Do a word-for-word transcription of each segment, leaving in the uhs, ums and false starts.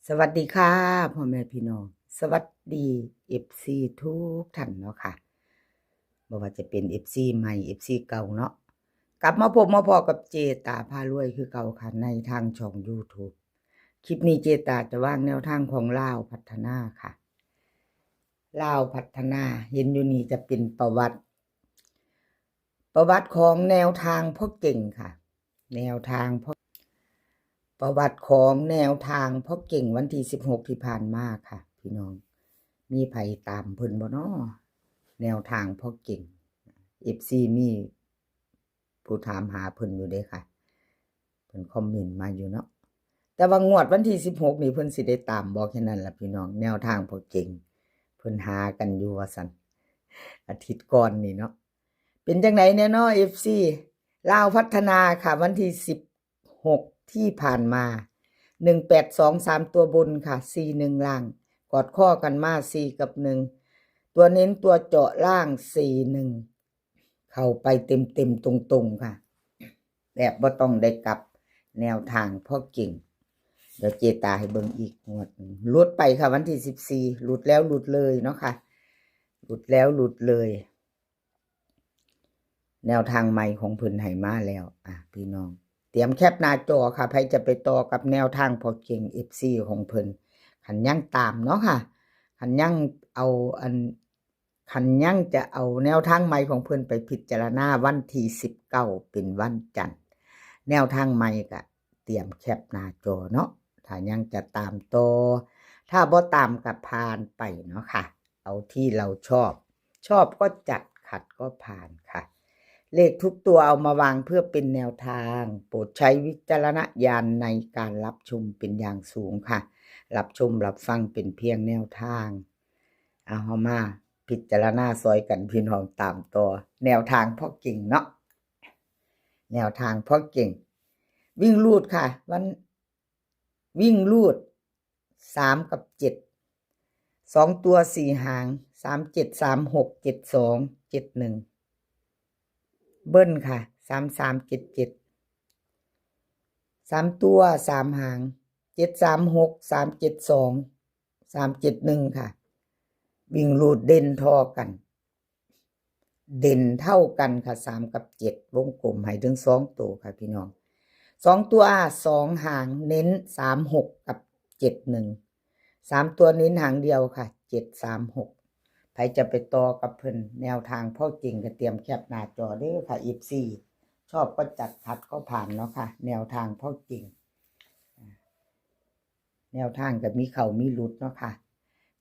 สวัสดีค่ะ พ่อแม่พี่น้อง สวัสดี เอฟซี ทุกท่านเนาะค่ะ บ่ว่าจะเป็น เอฟซี ใหม่ เอฟซี เก่าเนาะ กลับมาพบมาพ้อกับเจตาพารวยคือเก่าค่ะ ในทางช่อง YouTube คลิปนี้เจตาจะวางแนวทางของลาวพัฒนาค่ะ ลาวพัฒนา เห็นอยู่นี่จะเป็นประวัติ ประวัติของแนวทางพ่อเก่งค่ะ แนวทางพ่อ ประวัติของแนวทางพ่อเก่งวันที่สิบหกที่ผ่านมาค่ะ พี่น้อง มีไผตามเพิ่นบ่น้อ แนวทางพ่อเก่ง เอฟซี มีผู้ถามหาเพิ่นอยู่เด้ค่ะ เพิ่นคอมเมนต์มาอยู่เนาะ แต่ว่างวดวันที่สิบหกนี่เพิ่นสิได้ตามบ่ แค่นั้นล่ะพี่น้อง แนวทางพ่อเก่ง เพิ่นหากันอยู่ว่าซั่น อาทิตย์ก่อนนี่เนาะ เป็นจังไดแน่น้อ เอฟซี ลาวพัฒนาค่ะ วันที่สิบหกที่ผ่านมา หนึ่งแปดสอง สามตัวบนค่ะ สี่หนึ่ง ล่าง กอดข้อกันมา สี่ กับ หนึ่ง ตัวเน้นตัวเจาะล่าง สี่หนึ่ง เข้าไปเต็มๆตรงๆค่ะ แบบบ่ต้องได้กลับ แนวทางพ่อเก่ง เดี๋ยวเจตาให้เบิ่งอีกงวดหนึ่ง หลุดไปค่ะ วันที่สิบสี่ หลุดแล้วหลุดเลยเนาะค่ะ หลุดแล้วหลุดเลย แนวทางใหม่ของเพิ่นให้มาแล้ว อ่ะ พี่น้อง เตรียมแคปหน้าจอค่ะ ไผจะไปต่อกับแนวทางพ่อเก่ง เอฟซี ของเพิ่น คันยังตามเนาะค่ะ คันยังเอาอัน คันยังจะเอาแนวทางใหม่ของเพิ่นไปพิจารณา วันที่สิบเก้าเป็นวันจันทร์ แนวทางใหม่ก็เตรียมแคปหน้าจอเนาะ ถ้ายังจะตามต่อ ถ้าบ่ตามก็ผ่านไปเนาะค่ะ เอาที่เราชอบ ชอบก็จัด ขัดก็ผ่านค่ะ เลขทุกตัวเอามาวางเพื่อเป็นแนวทาง โปรดใช้วิจารณญาณในการรับชมเป็นอย่างสูงค่ะ รับชมรับฟังเป็นเพียงแนวทาง เอาเฮามาพิจารณาซอยกันพี่น้อง ตามต่อ แนวทางพ่อเก่งเนาะ แนวทางพ่อเก่ง วิ่งรูดค่ะ วัน วิ่งรูด สาม กับ เจ็ด สองตัวสี่หาง สามเจ็ด สามหก เจ็ดสอง เจ็ดหนึ่ง เบิ้ลค่ะ สามสาม เจ็ดเจ็ด สามตัวสามหาง เจ็ดสามหก สามเจ็ดสอง สามเจ็ดหนึ่ง ค่ะ วิ่งรูดเด่นท่อกัน เด่นเท่ากันค่ะ สาม กับ เจ็ด วงกลมให้ถึงสองตัวค่ะพี่น้อง สองตัวสองหาง เน้น สามหก กับ เจ็ดหนึ่ง สามตัวเน้นหางเดียวค่ะ เจ็ดสามหก ไผจะไปต่อกับเพิ่น แนวทางพ่อเก่งก็เตรียมแคปหน้าจอเด้อค่ะ เอฟซี ชอบก็จัด ขัดก็ผ่านเนาะค่ะ แนวทางพ่อเก่ง แนวทางก็มีเข้ามีหลุดเนาะค่ะ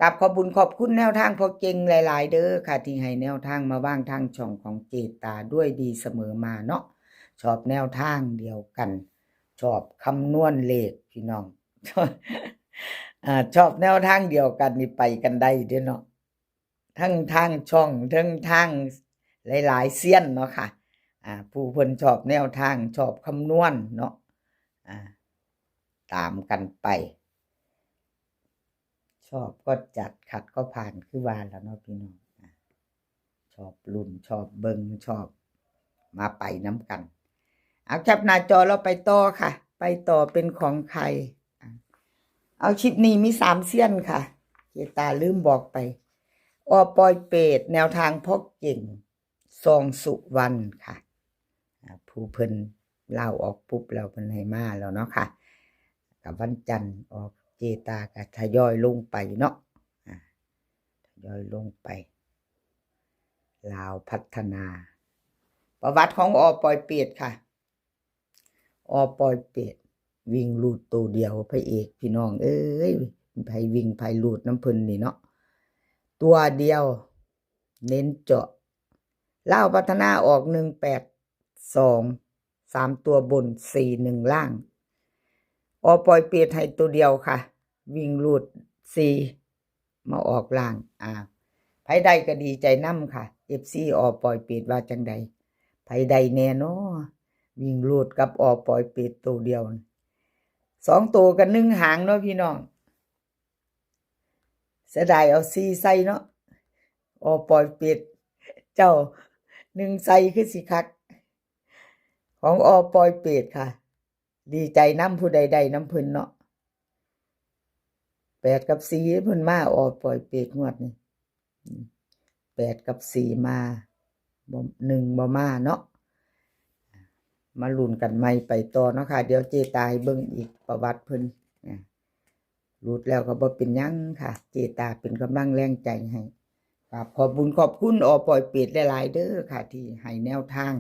กราบขอบบุญขอบคุณแนวทางพ่อเก่งหลายๆเด้อค่ะ ที่ให้แนวทางมาวางทางช่องของเจตาด้วยดีเสมอมาเนาะ ชอบแนวทางเดียวกัน ชอบคำนวณเลขพี่น้อง อ่า ชอบแนวทางเดียวกันนี่ไปกันได้เด้อเนาะ ทั้งทางช่อง ทั้งทางหลายๆเซียนเนาะค่ะ อ่า ผู้เพิ่นชอบแนวทาง ชอบคำนวณเนาะ อ่า ตามกันไป ชอบก็จัด ขัดก็ผ่าน คือว่าแล้วเนาะพี่น้อง อ่า ชอบลุ้น ชอบเบิ่ง ชอบมาไปนำกัน เอาแคปหน้าจอ เราไปต่อค่ะ ไปต่อเป็นของใคร อ่ะ เอาคลิปนี้มีสามเซียนค่ะ เจตาลืมบอกไป อ.ปอยเปต แนวทางพ่อเก่ง ซองสุวรรณค่ะ อ่า ผู้เพิ่นลาวออกปุ๊บแล้วเพิ่นให้มาแล้วเนาะค่ะ กับวันจันทร์ออก เจตาก็ทยอยลงไปเนาะ อ่า ทยอยลงไป ลาวพัฒนา ประวัติของ อ.ปอยเปต ค่ะ อ.ปอยเปต วิ่งรูดตัวเดียว พระเอกพี่น้องเอ้ย ไผวิ่งไผรูดนำเพิ่นนี่เนาะ ตัวเดียว เน้นเจาะ ลาวพัฒนาออก หนึ่งแปดสอง สามตัวบน สี่หนึ่ง ล่าง อ.ปอยเปต ให้ตัวเดียวค่ะ วิ่งรูด สี่ มาออกล่าง อ่า ไผได้ก็ดีใจนำค่ะ เอฟซี อ.ปอยเปต ว่าจังใด ไผได้แน่นอ วิ่งรูดกับ อ.ปอยเปต ตัวเดียว สองตัวกันหนึ่งหางเนาะพี่น้อง เสียดายเอา สี่ ใส่เนาะ อ.ปอยเปต เจ้า หนึ่ง ใส่คือสิคัก ของ อ.ปอยเปต ค่ะ ดีใจนำผู้ใดได้นำเพิ่นเนาะ แปดกับสี่เพิ่นมา ออปอยเปตงวดนี่ อืม แปดกับสี่มา บ่ หนึ่งบ่มาเนาะ มาลุ้นกันใหม่ไปต่อเนาะค่ะ เดี๋ยวเจตาให้เบิ่งอีกประวัติเพิ่น อ่ะ หลุดแล้วก็บ่เป็นหยังค่ะ เจตาเป็นกำลังแรงใจให้ ครับ ขอบบุญขอบคุณ ออปอยเปตหลายๆเด้อค่ะ ที่ให้แนวทาง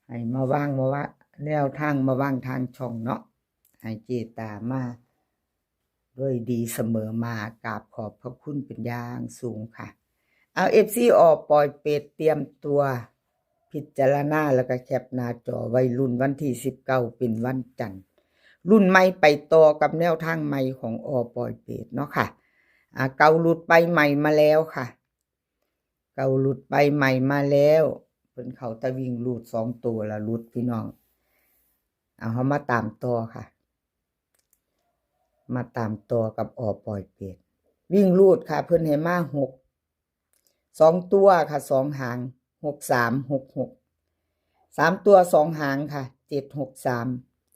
ให้มาวาง มาวะ แนวทางมาวางทางช่องเนาะ ให้เจตามา ด้วยดีเสมอมา กราบขอบพระคุณเป็นอย่างสูงค่ะ เอา เอฟซี ออปอยเปตเตรียมตัว พิจารณาแล้วก็แคปหน้าจอไว้ ลุ้นวันที่สิบเก้าเป็นวันจันทร์ ลุ้นใหม่ไปต่อกับแนวทางใหม่ของ ออปอยเปตเนาะค่ะ อ่า เก่าหลุดไป ใหม่มาแล้วค่ะ เก่าหลุดไป ใหม่มาแล้ว เพิ่นเข้าแต่วิ่งรูดสองตัวละหลุดพี่น้อง เอา เฮามาตามต่อค่ะ มาตามต่อกับ ออปอยเปต วิ่งรูดค่ะ เพิ่นให้มาหก สองตัวค่ะ สองหาง หกสาม หกหก สามตัวสองหางค่ะ เจ็ดหกสาม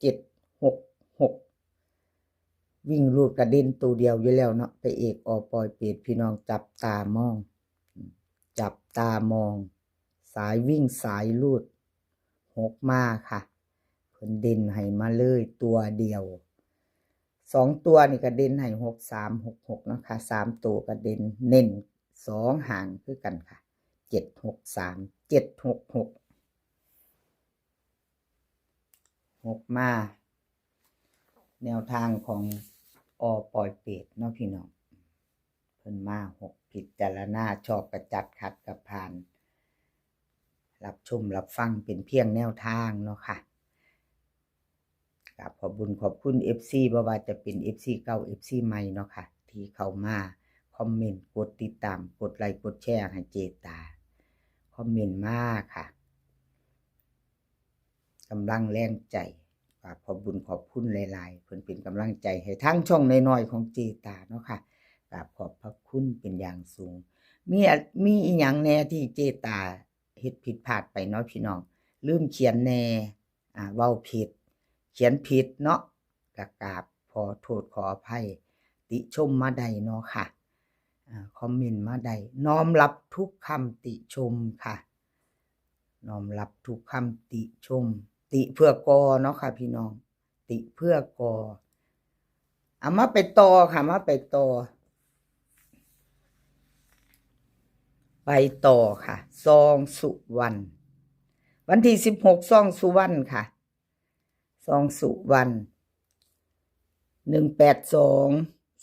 เจ็ดหกหก วิ่งรูดกะเด่นตัวเดียวอยู่แล้วเนาะ พระเอก ออปอยเปต พี่น้องจับตามอง จับตามอง สายวิ่งสายรูด หกมาค่ะ เพิ่นเด่นให้มาเลยตัวเดียว สองตัวนี่ก็เด่นให้ หกสาม หกหก นะคะ สามตัวก็เด่น เน้นสองหางคือกันค่ะ เจ็ดหกสาม เจ็ดหกหก หกมา แนวทางของ ออปอยเปตเนาะพี่น้อง เพิ่นมาหก พิจารณาชอบกะจัด ขัดกะผ่าน รับชมรับฟังเป็นเพียงแนวทางเนาะค่ะ กราบขอบบุญขอบคุณ เอฟซี บ่ว่าจะเป็น เอฟซี เก่า เอฟซี ใหม่เนาะค่ะ ที่เข้ามาคอมเมนต์ กดติดตาม กดไลค์ กดแชร์ให้เจตา คอมเมนต์มาค่ะ กำลังแรงใจ กราบขอบบุญขอบคุณหลายๆ เพิ่นเป็นกำลังใจให้ทางช่องน้อยๆของเจตาเนาะค่ะ กราบขอบพระคุณเป็นอย่างสูง มีอะ มีอีหยังแน่ที่เจตาเฮ็ดผิดพลาดไปเนาะพี่น้อง ลืมเขียนแน่ อ่า เว้าผิด เขียนผิดเนาะ ก็กราบขอโทษขออภัย ติชมมาได้เนาะค่ะ อ่า คอมเมนต์มาได้ น้อมรับทุกคำติชมค่ะ น้อมรับทุกคำติชม ติเพื่อก่อเนาะค่ะพี่น้อง ติเพื่อก่อ เอามาไปต่อค่ะ มาไปต่อ ไปต่อค่ะ ซองสุวรรณ วันที่สิบหก ซองสุวรรณค่ะ ซองสุวรรณ หนึ่งแปดสอง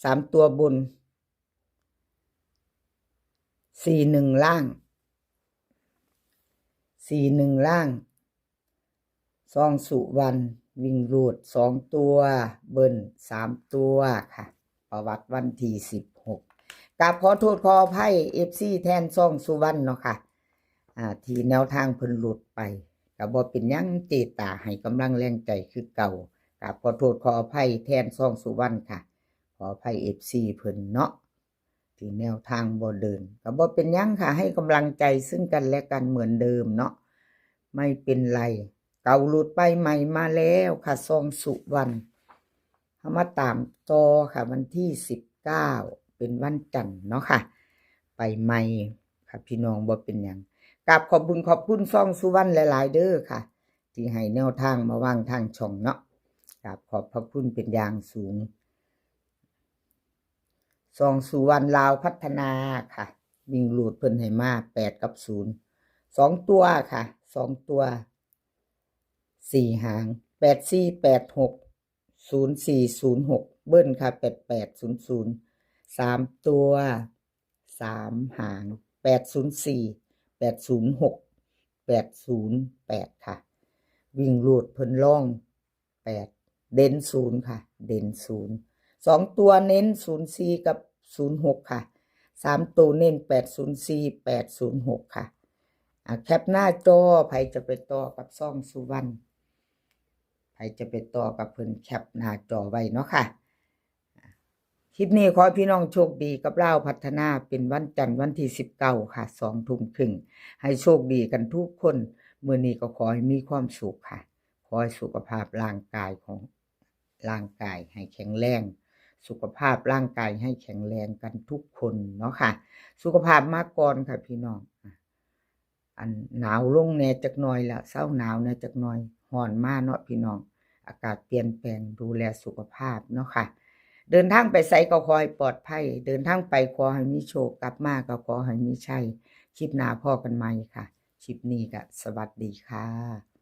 สามตัวบน สี่หนึ่งล่าง สี่หนึ่งล่าง ซองสุวรรณ วิ่งรูดสองตัว เบิ้ลสามตัวค่ะ ประวัติวันที่สิบหก กราบขอโทษขออภัย เอฟซี แทนซองสุวรรณเนาะค่ะ อ่า ที่แนวทางเพิ่นหลุดไป ก็บ่เป็นหยัง เจตาให้กำลังแรงใจคือเก่า กราบขอโทษขออภัยแทนซองสุวรรณค่ะ ขออภัย เอฟซี เพิ่นเนาะ ที่แนวทางบ่เดิน ก็บ่เป็นหยังค่ะ ให้กำลังใจซึ่งกันและกันเหมือนเดิมเนาะ ไม่เป็นไร เก่าหลุดไป ใหม่มาแล้วค่ะ ซองสุวรรณ เฮามาตามต่อค่ะ วันที่สิบเก้า เป็นวันจันทร์เนาะค่ะ ไปใหม่ค่ะพี่น้อง บ่เป็นหยัง กราบขอบบุญขอบคุณซองสุวรรณหลายๆเด้อค่ะ ที่ให้แนวทางมาวางทางช่องเนาะ กราบขอบพระคุณเป็นอย่างสูง ซองสุวรรณลาวพัฒนาค่ะ วิ่งรูดเพิ่นให้มา แปดกับศูนย์ สองตัวค่ะ สองตัว สี่หาง แปดสี่ แปดหก ศูนย์สี่ ศูนย์หก เบิ้ลค่ะ แปดแปด ศูนย์ศูนย์ สามตัว สามหาง แปดศูนย์สี่ แปดศูนย์หก แปดศูนย์แปด ค่ะ วิ่งรูดเพิ่นลอง แปด เด่นศูนย์ค่ะ เด่นศูนย์ สองตัวเน้น ศูนย์สี่ กับ ศูนย์หก ค่ะ สามตัวเน้น แปดศูนย์สี่ แปดศูนย์หก ค่ะ อ่ะ แคปหน้าจอ ไผจะไปต่อกับซองสุวรรณ ไผจะไปต่อกับเพิ่น แคปหน้าจอไว้เนาะค่ะ คลิปนี้ขอให้พี่น้องโชคดีกับลาวพัฒนา เป็นวันจันทร์วันที่สิบเก้าค่ะ สองทุ่มครึ่ง ให้โชคดีกันทุกคน มื้อนี้ก็ขอให้มีความสุขค่ะ ขอให้สุขภาพร่างกายของ ร่างกายให้แข็งแรง สุขภาพร่างกายให้แข็งแรงกันทุกคนเนาะค่ะ สุขภาพมาก่อนค่ะพี่น้อง อันหนาวลงแหน่จักหน่อยละ เซาหนาวแหน่จักหน่อย ฮ้อนมาเนาะพี่น้อง อากาศเปลี่ยนแปลง ดูแลสุขภาพเนาะค่ะ เดินทางไปไสก็ขอให้ปลอดภัย เดินทางไปขอให้มีโชค กลับมาก็ขอให้มีชัย คลิปหน้าพ้อกันใหม่ค่ะ คลิปนี้ก็สวัสดีค่ะ